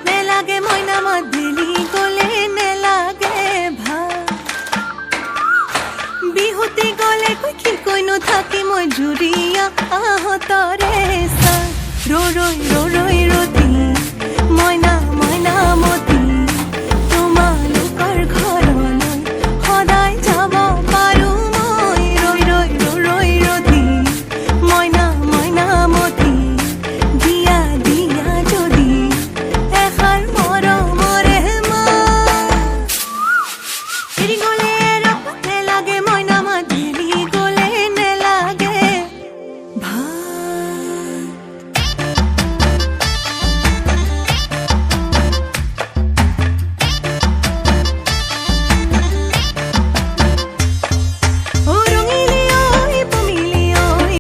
নেলাগে মইনা মাত দিলি গলে নেলাগে ভাল। বিহুতে গলে কৈ কি কৈনো থাকি মই জুৰিয়া আহতৰে চা। ৰৈ ৰৈ ৰৈ ৰৈ ৰতি।